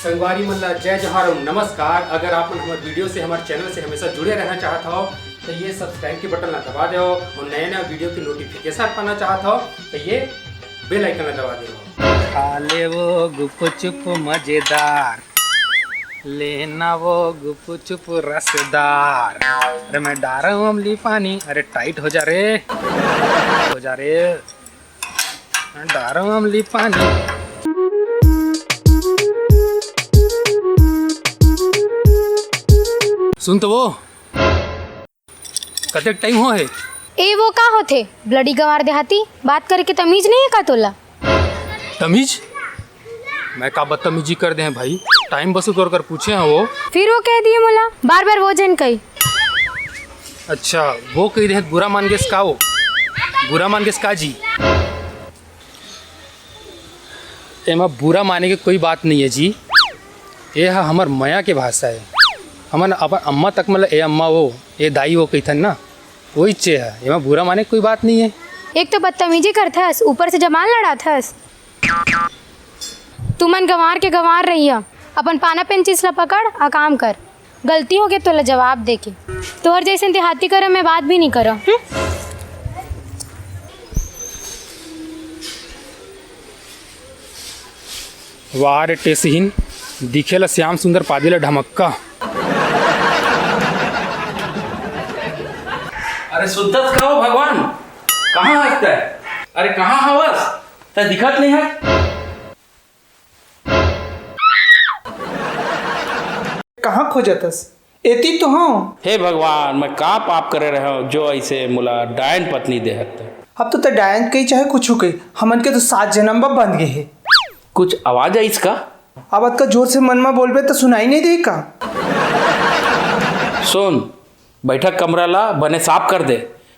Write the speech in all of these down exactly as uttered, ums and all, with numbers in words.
संगवारी मन ला जय जोहार अउ नमस्कार। अगर आप मन हमर वीडियो से, हमर चैनल से हमेशा जुड़े रहना चाहत हव, तो ये सब्सक्राइब के बटन ला दबा देव अउ नया नया वीडियो के नोटिफिकेशन पाना चाहत हव, तो ये बेल आइकन ला दबा देव। खा ले वो गुपचुप मजेदार, लेना वो गुपचुप रसदार। अरे मैं डारा हूँ अमली पानी, अरे टाइट हो जा रे, हो जा रे। डारम अमली पानी। सुन तो वो, कतेक टाइम हो हे? ए वो का होथे? ब्लडी गंवार देहाती, बात करे के तमीज नहीं है का तोला? तमीज? मैं का बदतमीजी कर दे हैं भाई? टाइम बसु तोर कर पूछे हैं वो। फिर वो कह दिए मोला, बार बार वो झन कही। अच्छा, वो कही रहे बुरा मान गेस का वो? बुरा मान गेस का जी? एमा बुरा माने के कोई बात नहीं है जी। ये हा हमर मया के भाषा है। हमन अपन अम्मा तक मतलब ए अम्मा वो, ए दाई वो कहिथन ना, वही चे है। एमा बुरा माने के कोई बात नहीं है। एक तो बदतमीजी करथस, ऊपर से जबान लड़ाथस। तुमन गंवार के गंवार रहिया, अपन पाना पेंचिस ला पकड़ आ काम कर। गलती होगे तोला जवाब देके। तोहर जैसे देहाती करा मैं बात भी नहीं करा। हम्म? वाह रे टेसहीन, दिखे ला श्याम सुंदर पादी ला ढमक्का। अरे सुतत का हो भगवान, कहाँ हस तै? अरे कहाँ हवस? तै दिखत नहीं है। कहाँ खोजतस? एती तो हूँ। हे भगवान, मैं का पाप करे रहे हूँ जो ऐसे मोला डायन पत्नी देहत? अब तो तै डायन कही चाहे कुछ कही, हमन के तो सात जन्म बा बंध गए है। कुछ आवाज आइस का? अब अतका जोर से मन में बोलबे तो सुनाई नहीं दे का? सुन, बैठक कमरा ला बने साफ कर दे,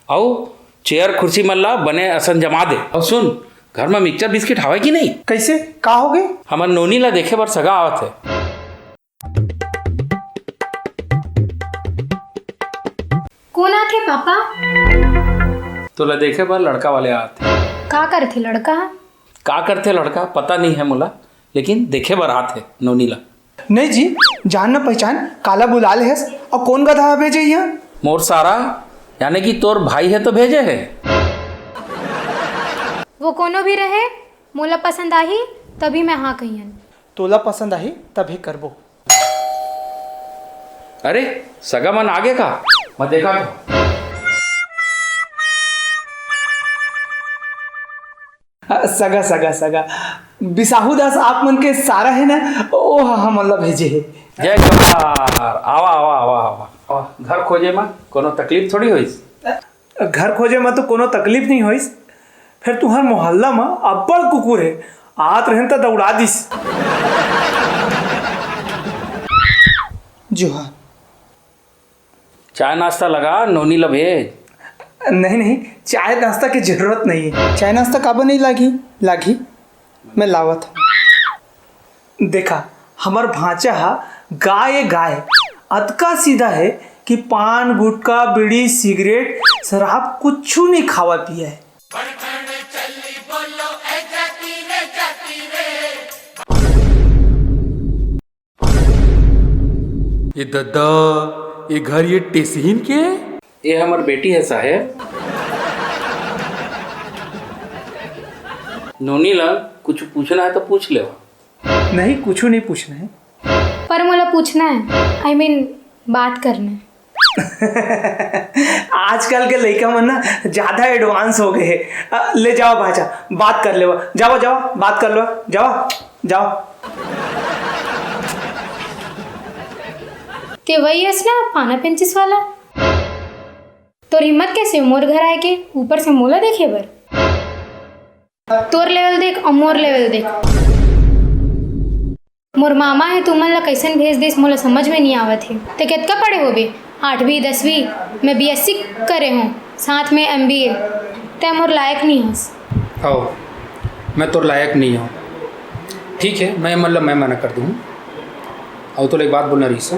अउ चेयर कुर्सी मन ला बने असन जमा दे। अउ सुन, घर में मिक्सचर बिस्किट हवय कि नहीं? कैसे? का हो गए? हमर नोनी ला देखे बर सगा आवत है। कौन आथे पापा? तोला देखे बर लड़का वाले आत हे। का करथे लड़का? का करथे लड़का पता नहीं है मोला, लेकिन देखे बर आत हे नोनी ला। नहीं जी, जान न पहचान काला बुला ले हस, और कौन गधा भेजे यहाँ? मोर सारा, यानी कि तोर भाई है तो भेजे है। वो कोनो भी रहे, मोला पसंद आही तभी मैं हाँ कहियन। तोला पसंद आही तभी करबो। अरे, सगा मन आगे का? मैं देखा तो। सगा, सगा, सगा। बिसाहू दास आप मन के सारा है ना, ओ हमन ला भेजे है। जय जोहार। आवा, आवा, आवा, आवा, आवा। घर खोजे मा कोनो तकलीफ थोड़ी होइस? घर खोजे मा तो कोनो तकलीफ नहीं होइस, फेर तुहर मोहल्ला मा अब्बड़ कुकुर हे, आत रहेन त दौड़ा दिस। जोहार। चाय नाश्ता लगा, नोनी ला भेज। नहीं, नहीं, चाय नाश्ता के जरूरत नहीं है। चाय नाश्ता काबर नहीं लागी? लागी, मैं लावत हूँ। देखा, हमर भांचा हा गाय ए गाय, अतका सीधा है कि पान, गुटखा, बीड़ी, सिगरेट, शराब कुछु नहीं खावा पिया है। ये ददा, ये घर ये टेसहीन के? ये हमर बेटी है साहेब। नोनी ला कुछ पूछना है तो पूछ लेवा। नहीं, कुछ नहीं पूछना है। पर मोला पूछना है, I mean, बात करना है। आजकल के लइका मन ना ज्यादा एडवांस हो गए हैं। अ, ले जाओ भांचा, बात कर लेवा। जाओ, जाओ, बात कर लो। जाओ, जाओ। ते वही हस ना पाना पेंचिस वाला? तोर हिम्मत कैसे मोर घर आए के, ऊपर से मोला देखे बर? तोर लेवल देख अउ मोर लेवल देख। मोर मामा हे, तुमन ला कैसन भेज दिस, मोला समझ में नहीं आवत हे। ते कतका पढ़े होबे? आठवीं, दसवीं? मैं बीएससी करे हूँ, साथ में एमबीए। ते मोर लायक नहीं हस। हव, मैं तोर लायक नहीं हूँ। ठीक है, मैं मतलब मैं मना कर दूँ। अउ तोला एक बात बोलना रहीस,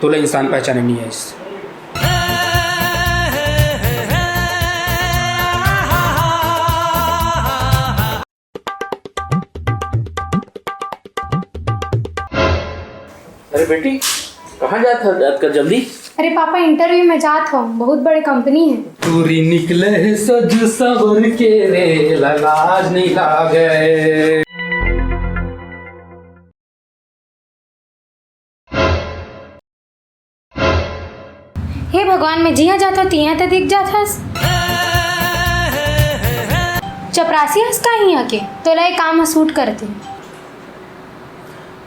तोला इंसान पहचाने नहीं आइस। अरे बेटी, कहाँ जात हस अतका जल्दी? अरे पापा, इंटरव्यू में जात हूँ, बहुत बड़े कंपनी है। टूरी निकले हे सज सवर के रे, ला लाज नहीं लागे। हे भगवान, मैं जिहाँ जात हूँ, तिहाँ त दिख जात हस। चपरासी हस का इहाँ के? तोला ये काम ह सूट करथे।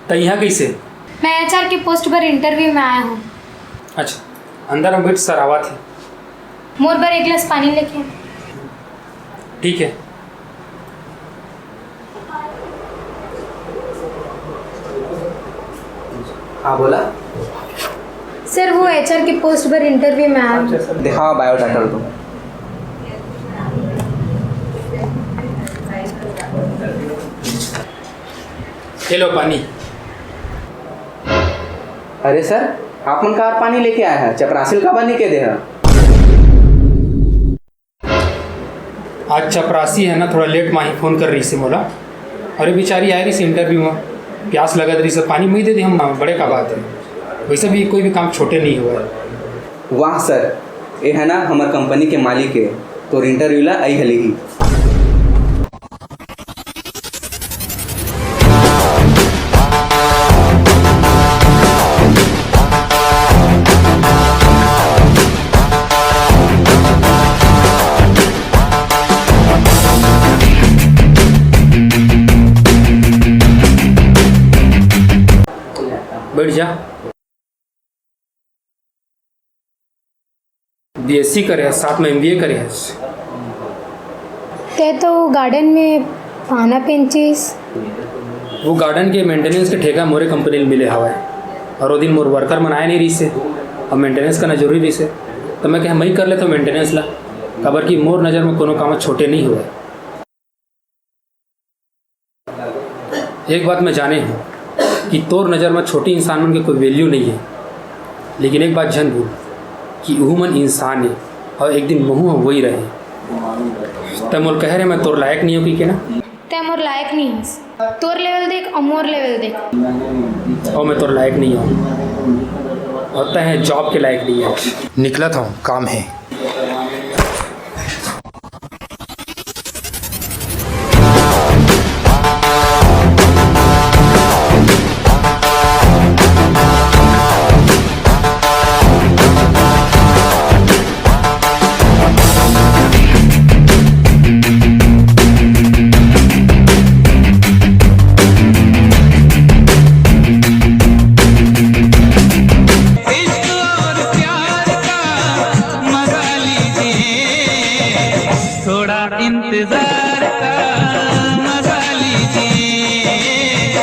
त इहाँ कइसे? मैं एचआर के पोस्ट बर इंटरव्यू में आया हूँ। अच्छा, अंदर में बैठ, सर आवत हे। मोर बर एक गिलास पानी लेके। ठीक है। हाँ, बोला। सर, वो एचआर के पोस्ट बर इंटरव्यू में आया हूँ। दिखाओ बायोडाटा तो। ये लो पानी। अरे सर, आप मन कार पानी लेके आए हैं, चपरासी ल काबर नहीं कह दे हैं? आज चपरासी है ना, थोड़ा लेट माही फोन कर रही से मोला। अरे बेचारी आए रही से इंटरव्यू में, प्यास लगत रही से, पानी मई दे दे हम, बड़े का बात है। वैसे भी कोई भी काम छोटे नहीं हुआ है। वाह सर, ये है ना हमार कंपनी के मालिक है, तोर इंटरव्यू ला आई हली ही। बैठ जा। बीएससी करे हस, साथ में एमबीए करे हस। ते तो गार्डन में पाना पेंचिस। वो गार्डन के मेंटेनेंस के ठेका मोरे कंपनी ल मिले हवय, और वो दिन मोर वर्कर मन आए नहीं रहिसे, और मेंटेनेंस करना जरूरी रहिसे, तो मैं कहे, "मई कर लेथव मेंटेनेंस ला, काबर कि मोर नज़र में कोनो काम छोटे नहीं हुआ है।" एक बात मैं जाने हूँ कि तोर नज़र में छोटे इंसान मन के कोई वैल्यू नहीं है, लेकिन एक बात झन भूल कि उहू मन इंसान है और एक दिन महू ह वही रहे। तै मोल कहे रहे, मैं तोर लायक नहीं हूँ कि के ना? तै मोर लायक नहीं हस। तोर लेवल देख और मोर लेवल देख। और मैं तोर लायक नहीं हूँ, और तै है जॉब के लायक नहीं है। निकला था, काम है। इश्क और प्यार का मजा लीजिए, थोड़ा इंतजार का।